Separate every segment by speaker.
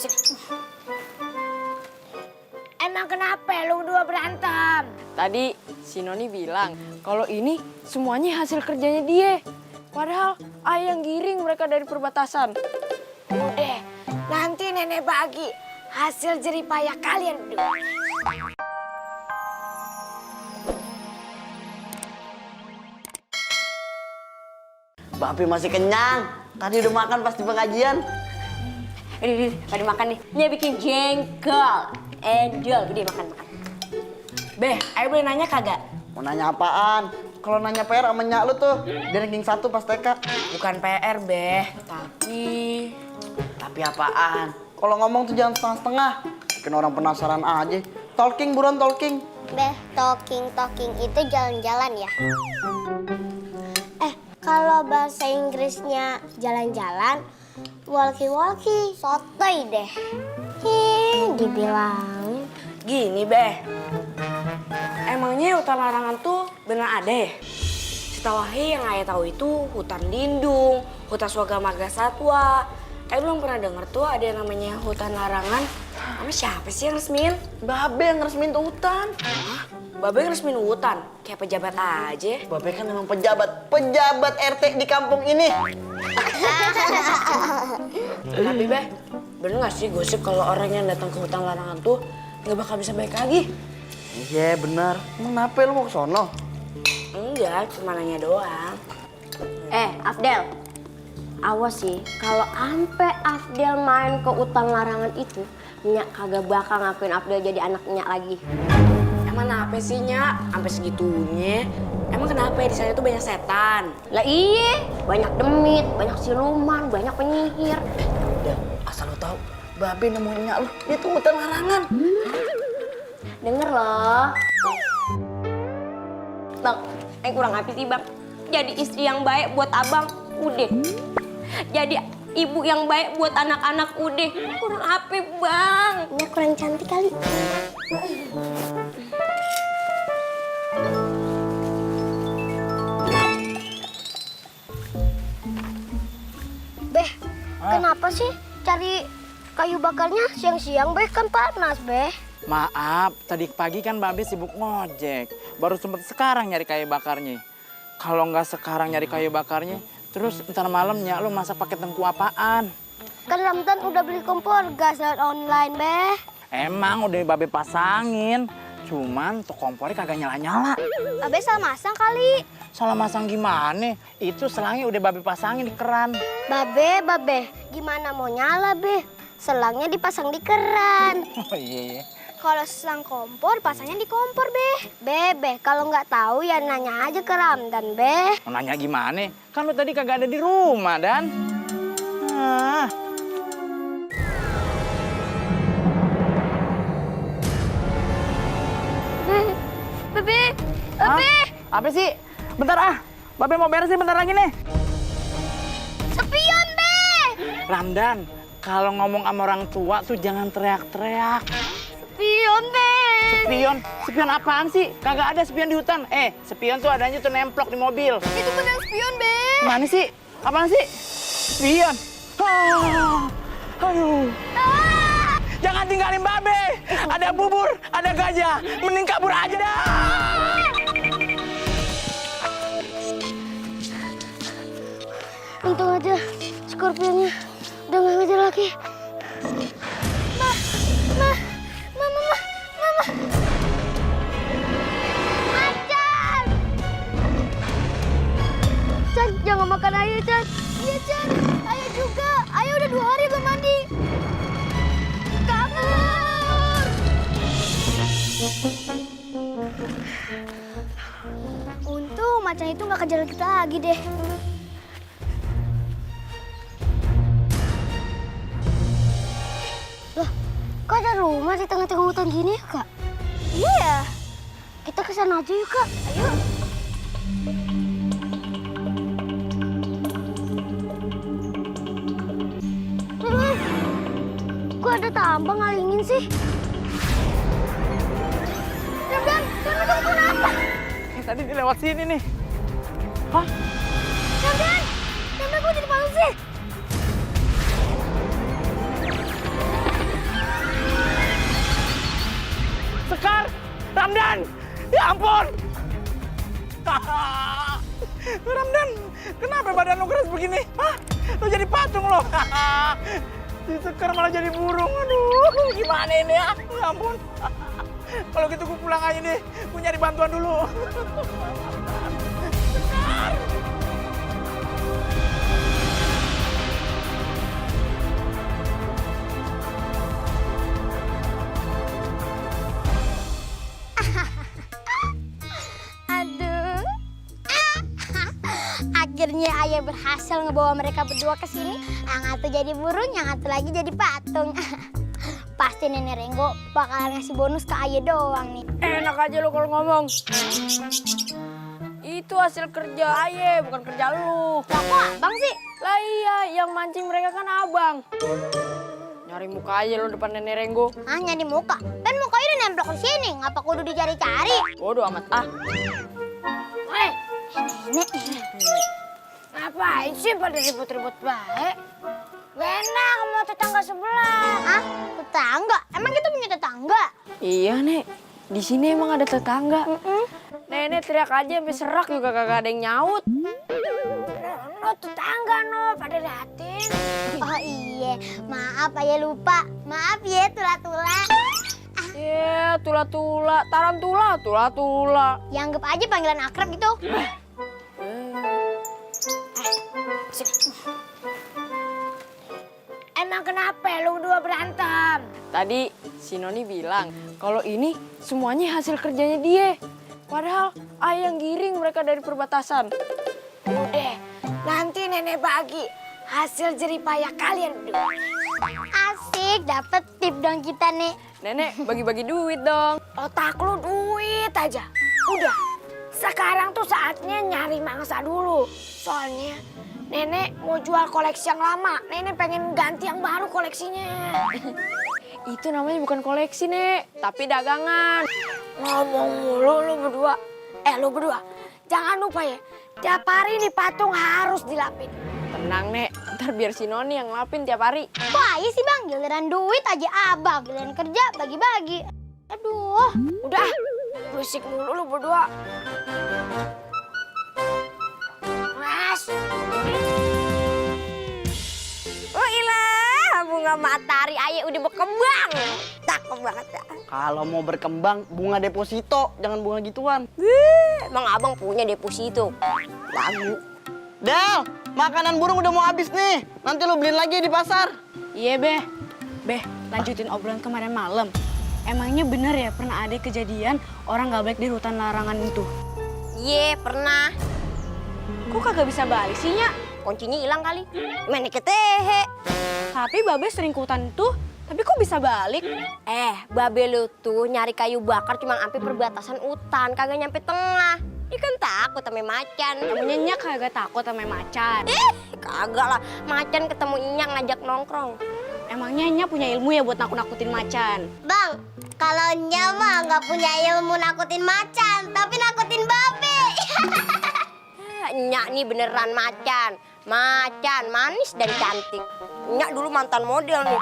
Speaker 1: sini. Emang kenapa lu berdua berantem?
Speaker 2: Tadi si Noni bilang kalau ini semuanya hasil kerjanya dia. Padahal ayah yang giring mereka dari perbatasan.
Speaker 1: Udah, nanti nenek bagi hasil jeripayah kalian berdua.
Speaker 3: Babe masih kenyang. Tadi udah makan pas di pengajian.
Speaker 4: Pada makan nih. Dia bikin jengkol. Endol, gede makan.
Speaker 1: Beh, ayo boleh nanya kagak?
Speaker 3: Mau nanya apaan? Kalau nanya PR sama nyak lu tuh, dia ranking 1 pas TK.
Speaker 1: Bukan PR, Beh.
Speaker 3: Tapi apaan? Kalau ngomong tuh jangan setengah-setengah. Bikin orang penasaran aja. Talking buruan talking.
Speaker 5: Beh, talking itu jalan-jalan ya? Kalau bahasa Inggrisnya jalan-jalan, walkie-walkie, sotoy deh. Dibilang.
Speaker 1: Gini, Beh. Emangnya hutan larangan tuh bener ada ya? Setahu yang ayah tahu itu hutan lindung, hutan swaga marga satwa. Belum pernah denger tuh ada yang namanya hutan larangan. Sama siapa sih yang resmin?
Speaker 3: Babe yang resmin tuh hutan.
Speaker 1: Hah? Babe yang resmin hutan? Kayak pejabat aja.
Speaker 3: Babe kan emang pejabat RT di kampung ini.
Speaker 1: Tapi Beh, bener gak sih gosip kalau orang yang datang ke hutan larangan tuh nggak bakal bisa baik lagi?
Speaker 3: Iya bener. Emang kenapa lu mau ke sono?
Speaker 1: Enggak, cuma nanya doang.
Speaker 4: Afdel. Awas sih, kalau ampe Afdel main ke hutan larangan itu, Nyak kagak bakal ngakuin Afdel jadi anak Nyak lagi.
Speaker 1: Emang kenapa sih, Nyak? Sampai segitunya? Emang kenapa ya di sana tuh banyak setan?
Speaker 4: Lah iye, banyak demit, banyak siluman, banyak penyihir.
Speaker 3: Udah, asal lu tahu, Babe nemuin nyak lu, dia tuh hutan larangan.
Speaker 4: Denger loh. Bang, kurang apa sih bang? Jadi istri yang baik buat abang, udah. Jadi ibu yang baik buat anak-anak, udah. Kurang apa bang?
Speaker 5: Ini kurang cantik kali. Beh, kenapa sih cari kayu bakarnya siang-siang, Beh? Kan panas, Beh.
Speaker 6: Maaf, tadi pagi kan Babe sibuk ngojek. Baru sempet sekarang nyari kayu bakarnya. Kalau nggak sekarang nyari kayu bakarnya, terus ntar malamnya lu masak pakai tengku apaan?
Speaker 5: Kan Ramdan udah beli kompor gas online, Beh.
Speaker 6: Emang udah Babe pasangin, cuman tuh kompornya kagak nyala-nyala.
Speaker 5: Abe salah masang kali.
Speaker 6: Salah masang gimana? Itu selangnya udah Babe pasangin di keran.
Speaker 5: Babe, gimana mau nyala, Beh? Selangnya dipasang di keran.
Speaker 6: Oh iya.
Speaker 5: Kalau selang kompor, pasangnya di kompor, Beh. Beh, kalau nggak tahu ya nanya aja ke Ramdan, Beh.
Speaker 6: Mau nanya gimana? Kan lu tadi kagak ada di rumah, Dan. Ah.
Speaker 5: Bebe.
Speaker 6: Apa sih? Bentar ah. Babe mau beres sih bentar lagi nih.
Speaker 5: Spion, Beh.
Speaker 6: Ramdan, kalau ngomong sama orang tua tuh jangan teriak-teriak.
Speaker 5: Spion, Beh.
Speaker 6: Spion apaan sih? Kagak ada spion di hutan. Spion tuh adanya tuh nemplok di mobil.
Speaker 5: Itu benar spion, Beh.
Speaker 6: Mana sih? Apaan sih? Spion. Aduh. Jangan tinggalin Babe. Ada bubur, ada gajah. Mending kabur aja dah.
Speaker 5: Untung aja Scorpionnya udah nggak ngejar lagi. Mama. Chan! Chan, jangan makan ayah, Chan. Iya, Chan. Ayah juga. Ayah udah 2 hari belum mandi. Kabur! Untung macan itu nggak kejar kita lagi deh. Loh, kok ada rumah di tengah-tengah hutan gini ya, Kak? Iya ya. Kita ke sana aja yuk, Kak. Ayo. Kok ada tambang ngalingin sih? Dan kamu kenapa?
Speaker 6: Tadi dia lewat sini nih. Hah?
Speaker 5: Dan kok jadi panas sih?
Speaker 6: Ramdan! Ya ampun! Ramdan, kenapa badan lo keras begini? Hah? Lo jadi patung lo. Si Sekar malah jadi burung. Aduh, gimana ini ya? Ya ampun. Kalau gitu gue pulang aja nih. Gue nyari bantuan dulu.
Speaker 5: Aduh. Akhirnya ayah berhasil ngebawa mereka berdua ke sini. Yang satu jadi burung, yang satu lagi jadi patung. Pasti Nenek Renggo bakal ngasih bonus ke ayah doang nih.
Speaker 2: Enak aja lo kalau ngomong. Itu hasil kerja Aye, bukan kerja lu.
Speaker 5: Lah kok abang sih?
Speaker 2: Lah iya, yang mancing mereka kan abang. Nyari muka aja lo depan Nenek Renggo.
Speaker 5: Ah, nyari muka. Kan mukanya udah nempel di sini. Ngapa kudu dicari-cari?
Speaker 2: Bodoh amat ah.
Speaker 5: Hei, Nenek.
Speaker 1: Ngapain sih pada ribut-ribut baik? Gak enak sama tetangga sebelah.
Speaker 5: Ah, tetangga? Emang kita punya tetangga?
Speaker 2: Iya, Nek. Di sini emang ada tetangga. Nenek teriak aja sampai serak juga kagak ada yang nyaut.
Speaker 1: No tetangga no, pada liatin.
Speaker 5: Oh iya, maaf ayah lupa. Maaf ya tula-tula.
Speaker 2: Iya, tula-tula, tarantula, tula-tula.
Speaker 5: Ya anggap aja panggilan akrab gitu.
Speaker 1: Emang kenapa lu berdua berantem?
Speaker 2: Tadi si Noni bilang kalau ini semuanya hasil kerjanya dia. Padahal ayah yang giring mereka dari perbatasan.
Speaker 1: Udah, nanti nenek bagi hasil jeripayah kalian berdua.
Speaker 5: Asik, dapet tip dong kita nih.
Speaker 2: Nenek bagi-bagi duit dong.
Speaker 1: Otak lu duit aja. Udah, sekarang tuh saatnya nyari mangsa dulu. Soalnya nenek mau jual koleksi yang lama. Nenek pengen ganti yang baru koleksinya.
Speaker 2: Itu namanya bukan koleksi, Nek, tapi dagangan.
Speaker 1: Ngomong mulu lu berdua. Lu berdua, jangan lupa ya. Tiap hari nih patung harus dilapin.
Speaker 2: Tenang, Nek, ntar biar si Noni yang ngelapin tiap hari.
Speaker 5: Wah iya sih bang, giliran duit aja abang. Giliran kerja bagi-bagi. Aduh.
Speaker 1: Udah, berisik mulu lu berdua. Mas.
Speaker 4: Oh ilah, bunga matahari ayah udah berkembang. Cakep banget ya.
Speaker 3: Kalau mau berkembang, bunga deposito, jangan bunga gituan.
Speaker 4: Emang abang punya deposito? Lagu.
Speaker 3: Del, makanan burung udah mau habis nih. Nanti lu beliin lagi di pasar.
Speaker 1: Iya, Beh. Beh, lanjutin obrolan kemarin malam. Emangnya bener ya pernah ada kejadian orang gak baik di hutan larangan itu?
Speaker 4: Iya, pernah.
Speaker 1: Kok kagak bisa balik sih, Nya?
Speaker 4: Kuncinya hilang kali. Main ketehe.
Speaker 1: Tapi Babe sering ke hutan itu, tapi kok bisa balik?
Speaker 4: Babe lu tuh nyari kayu bakar cuma sampai perbatasan hutan, kagak nyampe tengah. Dia kan takut sama macan.
Speaker 1: Namanya Nya kagak takut sama macan.
Speaker 4: Kagak lah, macan ketemu Nyak ngajak nongkrong.
Speaker 1: Emangnya Nya punya ilmu ya buat nakut-nakutin macan?
Speaker 5: Bang, kalau Nyama nggak punya ilmu nakutin macan, tapi nakutin babe.
Speaker 4: Nyak nih beneran macan. Macan, manis dan cantik. Nyak dulu mantan model nih.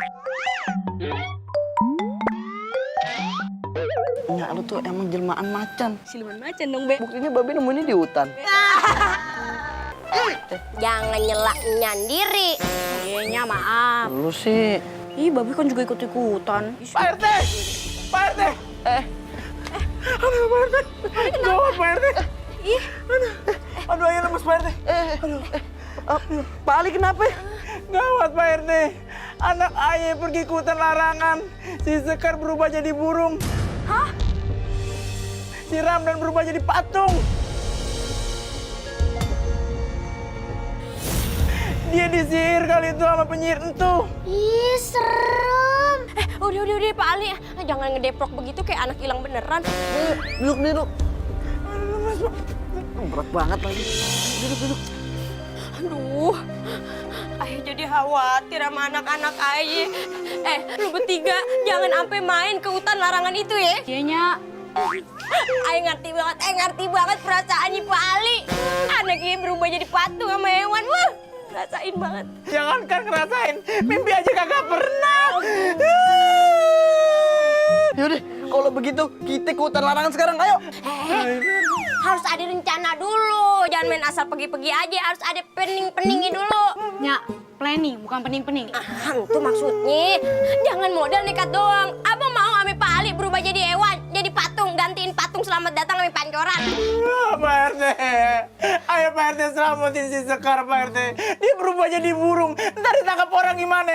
Speaker 3: Nyak lu tuh emang jelmaan macan.
Speaker 1: Siluman macan dong, Be.
Speaker 3: Buktinya babe nemuinnya di hutan.
Speaker 4: Jangan nyela nyandiri.
Speaker 1: Iya, Nya maaf.
Speaker 3: Lu sih.
Speaker 1: Ih, Babe kan juga ikut-ikutan.
Speaker 6: Pak RT! Pak RT! Aduh, Pak RT! Gawat, Pak RT! Aduh, ayah lemes, Pak RT!
Speaker 3: Pak Ali kenapa?
Speaker 6: Gawat, Pak RT! Anak ayah pergi ke hutan larangan. Si Sekar berubah jadi burung.
Speaker 1: Hah?
Speaker 6: Si Ramdan berubah jadi patung. Dia disihir kali itu sama penyihir entu.
Speaker 5: Ih, serem.
Speaker 4: Udah, Pak Ali. Jangan ngedeprok begitu kayak anak hilang beneran.
Speaker 3: Duduk. Berat banget lagi. Duduk.
Speaker 4: Aduh, ayah jadi khawatir sama anak-anak ayah. Lu bertiga jangan sampai main ke hutan larangan itu ya.
Speaker 1: Iya, Nya.
Speaker 4: Ayah ngerti banget perasaannya Pak Ali. Anaknya berubah jadi patung sama hewan. Wah, rasain banget.
Speaker 6: Jangankan ngerasain, mimpi aja kagak pernah.
Speaker 3: Yaudah, Kalau begitu, kita ke hutan larangan sekarang, ayo.
Speaker 4: Harus ada rencana dulu. Jangan main asal pergi-pergi aja. Harus ada pening-peningnya dulu.
Speaker 1: Ya, planning bukan pening-pening.
Speaker 4: Itu maksudnya. Jangan modal nekat doang. Abang mau Ami Pak Ali berubah jadi hewan, jadi patung, gantiin patung selamat datang Ami Pancoran.
Speaker 6: Pak RT, ayo Pak RT selamatin si Sekar Pak RT. Dia berubah jadi burung, ntar ditangkap orang gimana?